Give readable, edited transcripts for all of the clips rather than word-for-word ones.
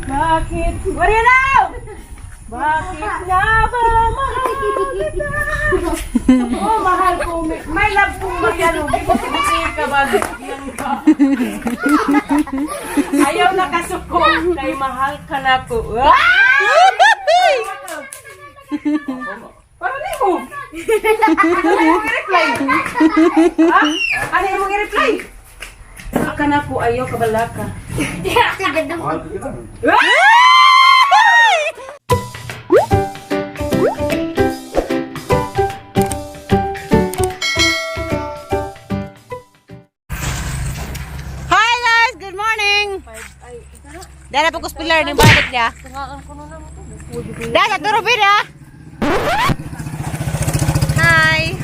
Bakit? Mariana! Bakit nga ba mahal kita? Oh, mahal ko. May love kong Mariano. Gibuti-buti ka ba? Yan ka. Ayaw na kasuko. Kay mahal ka na ko. Ah! Para ni mo. Ano imong i-reply? Ha? Ano imong i-reply? Ka na ko, ayaw kabalaka. Hi guys! Good morning! Dala po ko pilar ng balik niya. Dala, turo ah. Hi!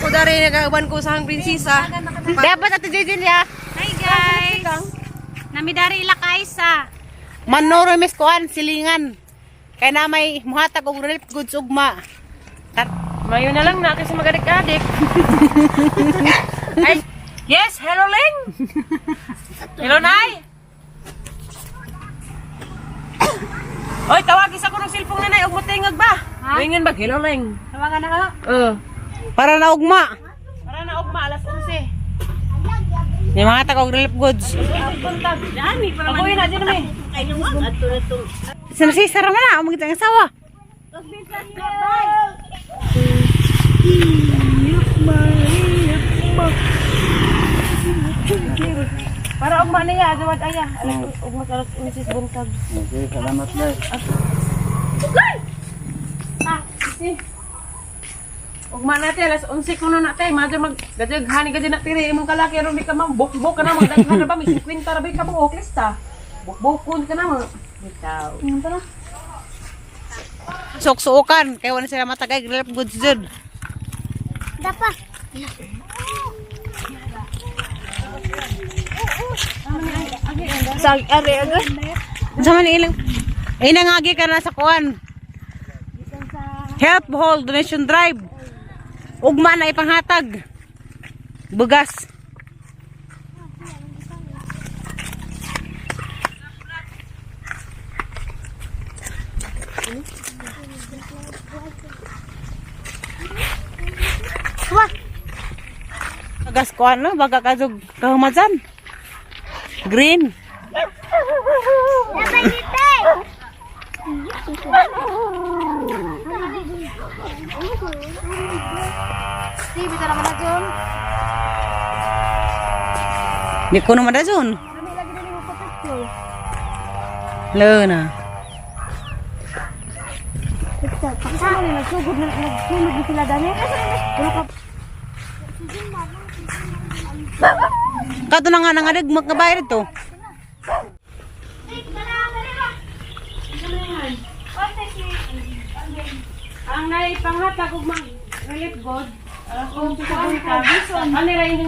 Ako dari nagagawan ko sa hang prinsesa. Dapat ate JJ niya. Hi guys! Namidari ila kaisa. Manoro mis kuan silingan. Kay na may muhatag og relief goods ugma. Mayo na lang na kasi magadik-adik. Ay, yes, hello Ling. Hello Nay. Oy, tawag isa ko ng cellphone na Nay og motingag ba? Ringan ba? Hello Ling. Tawagan na ho. Para na ugma. Para na ugma alas 11. May mga og relief goods. Ako yun na dyan namin. Sinasisara man na ang mga asawa. Para ugma niya, adawad aya. Alas ugma sa alas 11 sa buntag. Okay, salamat guys. Ugma natin alas 11 kuno na tay, madyo mag gadaghan ka din na tiri imong kalaki aron di ka man bukbok ka na magdaghan na ba may 50 ra ba ka buok lista. Bukbokon ka na mo. Bitaw. Suksuokan kay wala sila matagay relief goods jud. Dapa. Sa are agad. Sa man ilang ay nangagi ka na sa kuan. Help Hall Donation Drive. Ugma na ipanghatag. Bugas. Wah. Gas kuan no baga kadug kahumasan. Green. Dapa dito. Di ko naman dazon. Lena. Kato na nga nangadag magkabayad to. Ang naipanghatag ug mag relief good alas 11 sa buntag. Ano ra inyong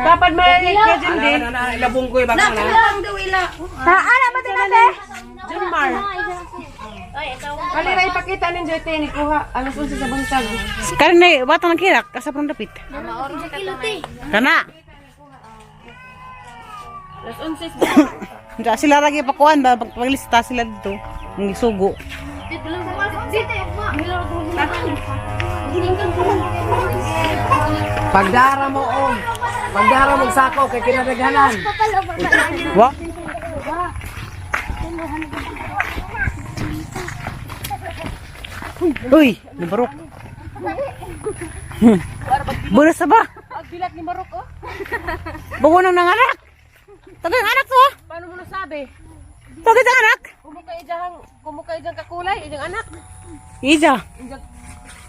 Dapat may ka dyan din. Ilabong ko ibang na. Ha, ana ba din ate? Junmar. Ano ra ipakita nin Joy ni kuha alas 11 sa buntag. Karon na bata ng kirak asa prong dapit. Kana. Alas 11 sa buntag. Unsa sila lagi pakuan ba paglista sila dito. Ang isugo. Pagdara mo og pagdara mo og sako kay kinadaghanan. Wa. Uy, nibarok. Bunas sa ba? Bilat ni Marok oh. Bawa nang nanganak. Tagay ang anak to. Ah. Paano mo nasabi? Tagay ang anak. Kumuka ijang kakulay, ijang anak. Ija. Ijang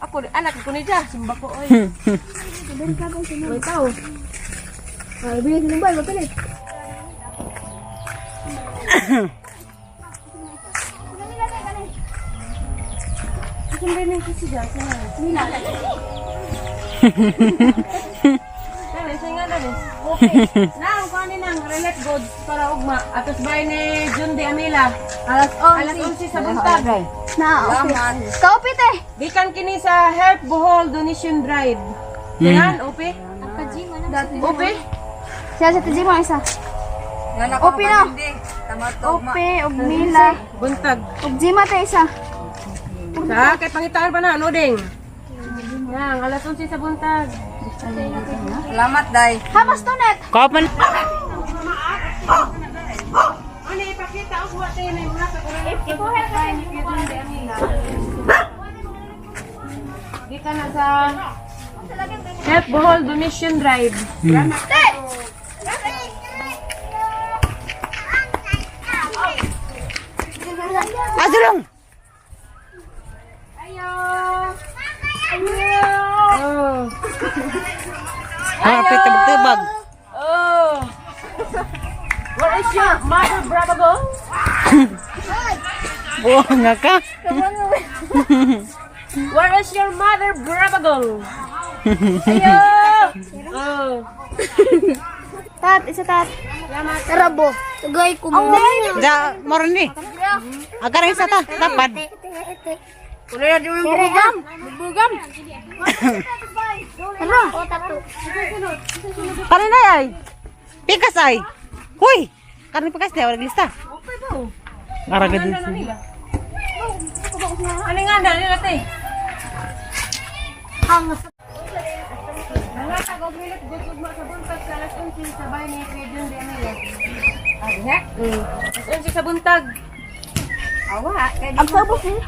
ako anak ko ni Ja, simba ko oy. May tao. Okay. Nang kuan ni nang relate goods para ugma. Atos bay ni Jun de Amila. Alas 11. Alas 11 sa buntag. Na, okay. Kaupit eh. Gikan kini sa Help Bohol Donation Drive. Yan, upi. Upi. Siya sa tijima isa. Opi na. Opi, og Mila. Buntag. Og Jima te isa. Sa kay pangitaan pa na ano ding. Yang alas 11 sa buntag. Salamat, Day. Hamas to net. Kapan? Ano ipakita og wa tayo na mga sa Di ka na sa Help Bohol Donation Drive. Adulong. Ayo. Oh. Hapit tubag-tubag. Oh. Where is your mother, Bravo? Buong nga ka. Where is your mother, Bravo? Ayo. Oh. Tat, isa tat. Rabo. Tugay ko mo. Ja, moron ni. Agarang isa ta, tapad. Bugam. Bugam. Tara. Kanin ay ay. Pikas ay. Huy. Kanin pikas di wala lista. Okay ba? Ngara gid. Ano nila? Ano nga na nila te? Nangatag og milot good ugma sa buntag sa alas 11 sa bahay ni Kuya Jun de Amila. Ah, Alas 11 sa buntag. Ang sabos ni.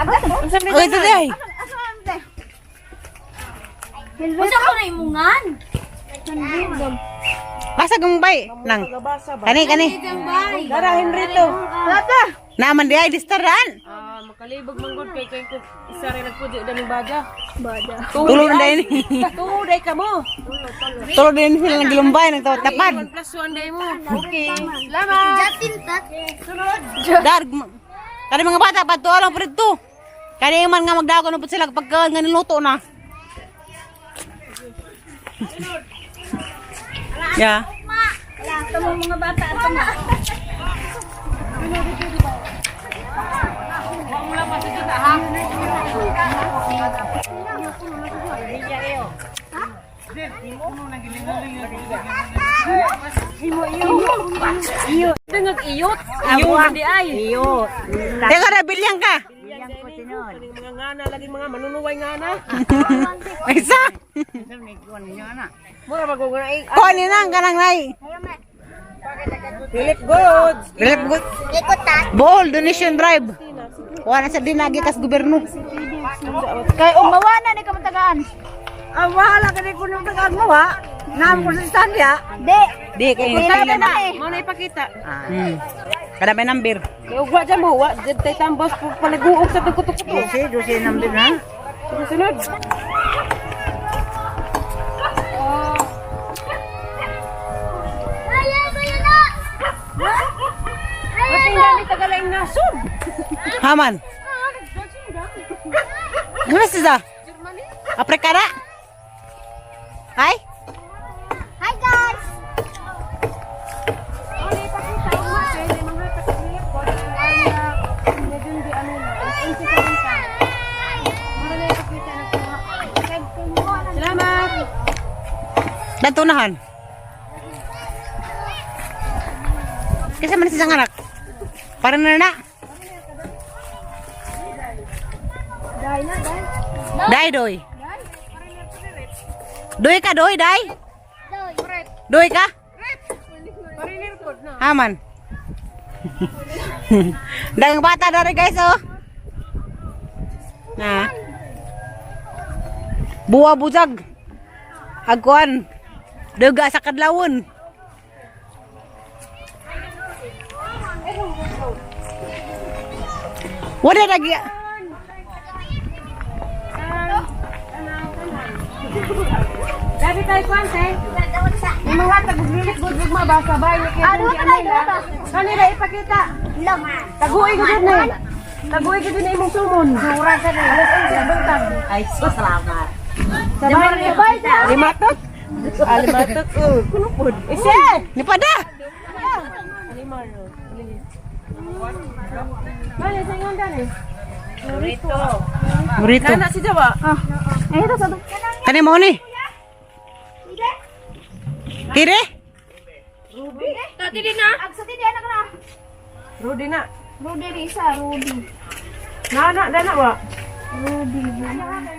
Unsa man Oy, ito di ay. Unsa ko na imungan? Basa gumbay nang. Kani kani. Dara Henrito. Tata. Naman di ay listaraan. Ah, makalibog man gud kay kay ko isa ra nagpudyo daming baga. Bada. Tulo na din. Tuo day ka mo. Tulo din sila naglumbay nagtawad tapad. 1 plus 1 day mo. Okay. Salamat. Jatin tat. Dar kani mga bata padto lang pud dito. Kani man nga magdago na pud sila pagka nga niluto na. Yeah. Tamo mga bata ato na. Dungag iyot. Iyot di ay. Iyot. Teka na bilyang ka. Mga ngana lagi mga manunuway ngana. Isa. Mura bago nga ay. Kuha ni nang kanang nay. Philip Goods. Relief good. Bohol donation drive. Kuha na sa dinagi kas gobyerno. Kay umawa na ni kamatagaan. Ang wala ka ni kunong tagaan mo ha. Naam ko sa Stanley ha. Di. Di kay Pila na eh. Mo na ipakita. Kada may number. Kay ugwa dyan mo, wa dyan tay tambos paliguog sa tagkutukuto. Dose, dose number na. Sunod. Mating dami tagalaing nasod. Haman. Ano siya? Aprika na? Ay? Hi guys. Ano ipakita ugma kay may mga taga-Philip Goods na dyan di ano na. Unsa sa bintang. Mura na ipakita na kuha. Salamat. Dantunahan. Kasi man siya anak. Para na na. Dai doy. Doy ka doy dai. Doy ka? Haman. Dagang bata dari guys oh. Na. Buwa bujag. Agkuan. Duga sa kadlawon. Wala lagi. Dami tayo kuan te. May mga tag-Philip Goods ugma ba sa bahay ni Kuya Ano Jun di ka na, Amila. Kanila ipakita. Taguin ko dyan na. Taguin ko dyan na imong sumon. Sura sa na. Alas 11 sa buntag. Ay, so salamat. Sa bahay ni Limatot. Ah, limatot. Oh, kunupod. Isa! Ni pada. Bale, sa ingon dani. Burrito. Burrito. Nana si Jawa. Ay ito sa Kani mo ni? Tire? Tati din na. Agsa din anak na. Rudy na. Rudy ni isa, Rudy. Na na na na wa.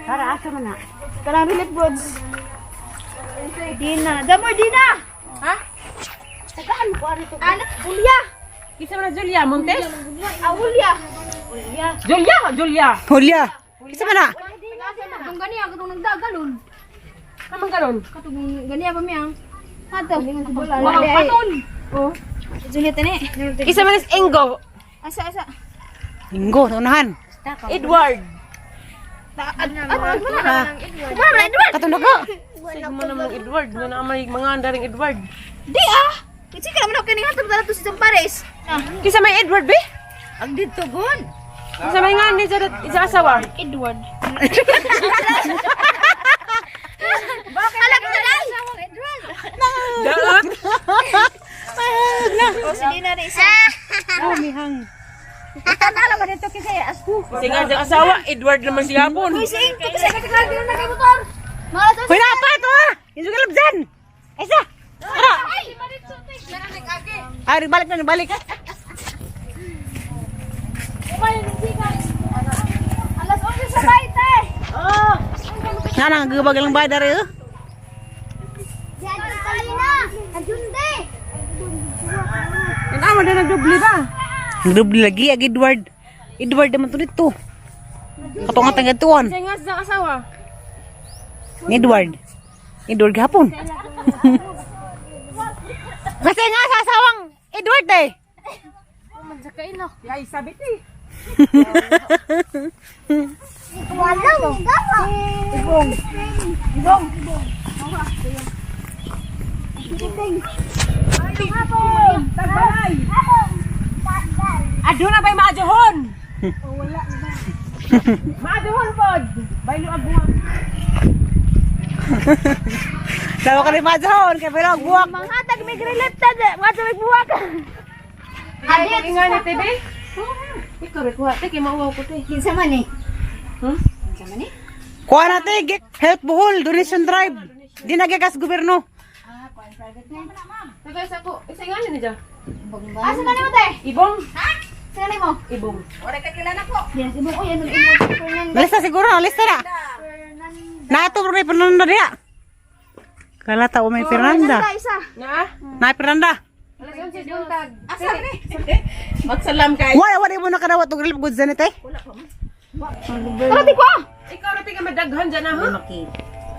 Tara asa man na. Kanang relief goods. Dina, damor Dina. Ha? Tagaan ko ari to. Anak Julia. Kinsa man na Julia Montes? Ah, Julia. Julia, Julia. Julia. Isa man na. Katong gani ako tong nagdagalon. Kamang karon. Katong gani pa miyang. Ato. Wow, paton. Oh. Julia tani. Isa man is Ingo. Asa asa. Linggo, sa unahan. Edward. Katong daga. Sige mo naman ng Edward. Nga na may mga andaring Edward. Di ah. Kasi ka naman ako kini hatag dala to sa Paris. Kinsa may Edward be? Ang dito gon. Kinsa may nga ni sa asawa? Edward. Bakit? Alam ko na. Edward. Daot. O si Dina rin isa. Oh, mihang. Tanaw man dito kasi asku. Kasi nga sa asawa, Edward naman siya hapon. Uy, si Ingko kasi katiklad din na kay motor. Mga to. Hoy, napa ito ah! Yung sugalab dyan! Isa! Tara! Ay, balik na, balik. Alas 11 sa baite. Nga nang gubag lang ba dari eh? Diyan Kalina. Adunde. Ano na nagdubli ba? Nagdubli lagi ag Edward. Edward naman to dito. Katong nga tagatuan. Kasi nga sa asawa. Ni Edward. Edward gapon. Kasi nga sa asawang Edward eh. Ay, sabit eh. Walang gawa. Ibong. Ibong. Tagbay. Ado na ba'y maajohon? Wala na. Maajohon pod. Baylo agwa. Dawa ka rin mazahon, kay pero buwak. Manghatag may relief tad. Mga may buwak. Ay, nga ni TV. Ikaw rin kuha. Te, kay mauwaw ko te. Kinsa man eh. Hmm? Kinsa man eh? Kuha na te, Health Bohol, Donation Drive. Di nagyagas gobyerno. Tagay sa ko. Isa nga ni dyan. Asa na nimo te? Ibong. Ha? Sa na nimo? Ibong. Yes, ibong ko yan ibong. Fernando. Nalista siguro, nalista na. Nato bro may Fernanda diya. Kala tao may Fernanda. Isa. Na? Na Fernanda. Alas 11 buntag. Magsalam kay. Wala wala mo nakadawat og relief goods ni te. Tara di ko. Ikaw rin ka madaghan dyan ah, ha?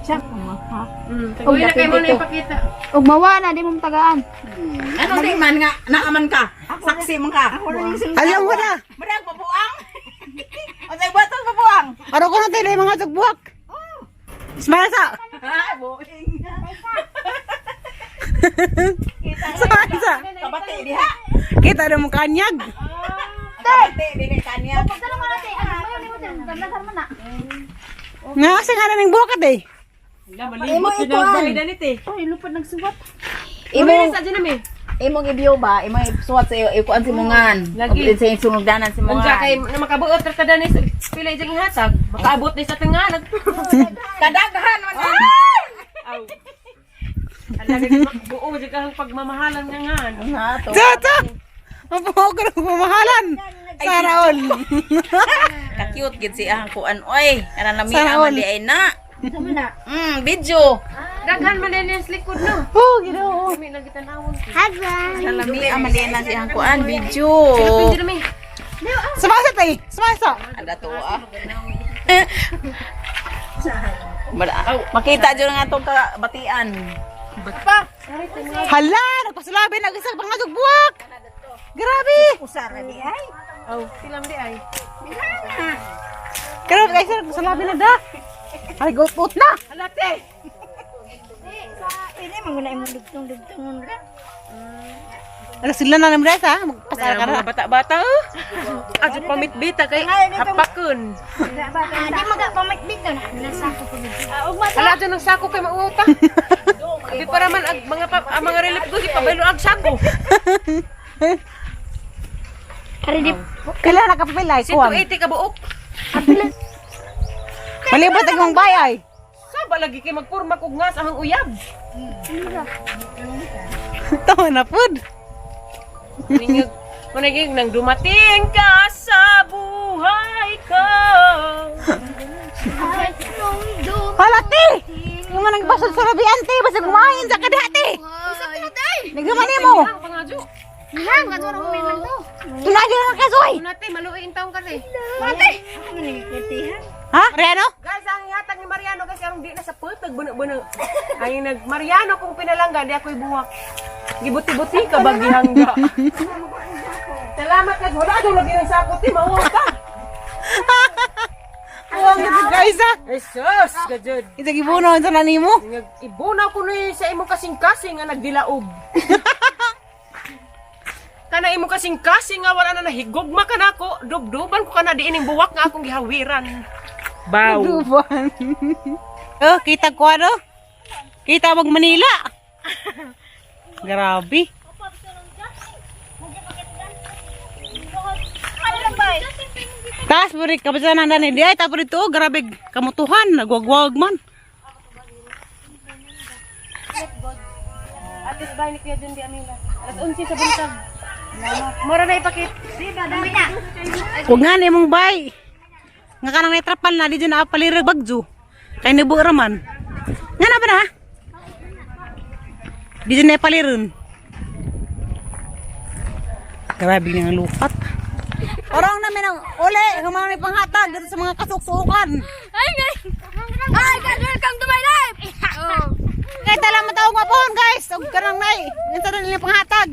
Siya. Uy, na kayo mo na ipakita. Og mawa na di mo tagaan. Ano di man nga naaman ka? Saksi man ka. Alam mo na. Marag mabuang. Unsay buhaton mabuang? Ano ko na tayo mga tugbuak. Smile sa. Ha, buing. Smile sa. Kabati diha. Kita na mo kanyag. Kabati dili kanya. Pagdala mo na te, ano ba yun mo te? Daghan man na. Nga kasi nga na ning buwak eh. Wala, malibot yun ang bayad na nito eh. Ay, lupad nagsuwat. Imo. sa dyan namin. Imong ibiyo ba? Imong isuwat sa iyo ikuan si mungan. Lagi. Ug sa sunugdanan si mungan. Unsa kay na makabuot ra ka danis pila jang ihatag, makaabot ni sa tinga nag. Kadaghan man. Aw. Ala gid buo jud kang pagmamahalan nga nga. Ha, to. Tata. Mapuho ka ng pamahalan. Saraol. Ka-cute gid si ang kuan oy. Karan lami Sana man all. di ay na. Video. Daghan man din sa likod no. Oh, Ginoo. Kami nagitanawon. Karan lami man di ay na si ang kuan video. Pindi nami. Smile sa tay. Smile sa. Ada to ah. Makita jud nga tong kabatian. Hala, nagpasulabi nag isang pangadog buwak. Grabe. Aw, silam di ay. Karon guys, nagpasulabi na da. Ay, gotot na. Ala te. Pwede mo na imong dugtong-dugtong ra. Ano sila na naman sa magpasara ka na. Mga bata-bata oh. Ajo pamitbita kay hapakon. Ah, di maga pamitbit na. Nasa ko pag. Og Ala dyan ang sako kay mauta. Di para man ag mga pa, ang mga relief goods ipabaylo ag sako. Ari di Kailan nakapapil ay kuwan. 180 ka buok. Malibot ang mong bayay. Sa ba lagi kay magpurma kog nga sa ang uyab. Tama na pud. Ningag, managing nang dumating ka sa buhay ko. Hala te! Yung man nagbasod sa rabian te, basta kumain sa kadha te. Nagman nimo. Pangadyo. Hang, kato ra kumin lang to. Tunagi na kasoy. Nate, maluin taong ka eh. Ha? Mariano? Guys, ang ihatag ni Mariano kasi arong di na sa putag buno-buno. Ay nag Mariano kung pinalangga di ako'y buwak. Gibuti-buti ka bag gihangga. Salamat kag wala daw lagi ng sako ti mauwaw ka. Uwang na guys ah. Jesus, gajud. Isa gibuno sa nanimo. Nag ibunaw ko ni sa imong kasing-kasing nga nagdilaob. Kana imong kasing-kasing nga wala na nahigugma ka nako, dubduban ko kana diining buwak nga akong gihawiran. Baw. Duban. Oh, kita ko ano? Kita mag Manila. Grabe. Taas po rin, kabasanan na ni Ay, tapos ito, grabe, kamutuhan, nagwagwag man. Atis bahay ni Kuya Jun di Amila. Alas 11 sa buntag. Mura na ipakit. Huwag nga na imong bay. Nga ka nang natrapan na, di dyan naapalir bagjo. Kay nabuo raman. Nga na ba na? Di dyan naipalirin. Grabe nga ang lupat. Orang namin ang uli, humano may panghatag dito sa mga kasuksukan. Hi guys! Hi guys, welcome to my life! Oh. Kaya tala matawag mapon guys. Huwag ka nang nay. Yan sa nila panghatag.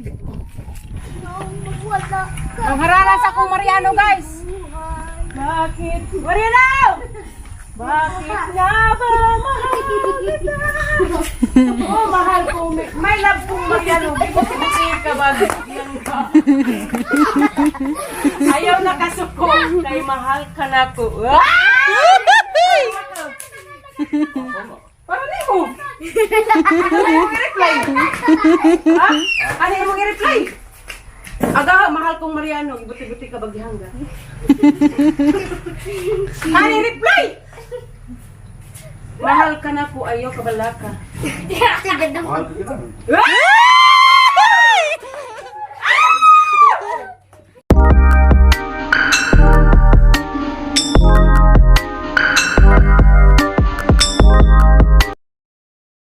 Ang harala sa akong Mariano, guys. Bakit? Mariano! Bakit nga ba mahal kita? Oh, mahal ko. May love kong Mariano. Buti-buti ka ba? Ayaw na kasuko. Kay mahal ka na ko. Ah! Para nimo. Ano imong i-reply? Ha? Ano imong i-reply? Aga, mahal kong Mariano, ibuti-buti ka baghihangga. Ano i-reply? Mahal ka na ko, ayaw ka balaka. Ganda mo. Ah!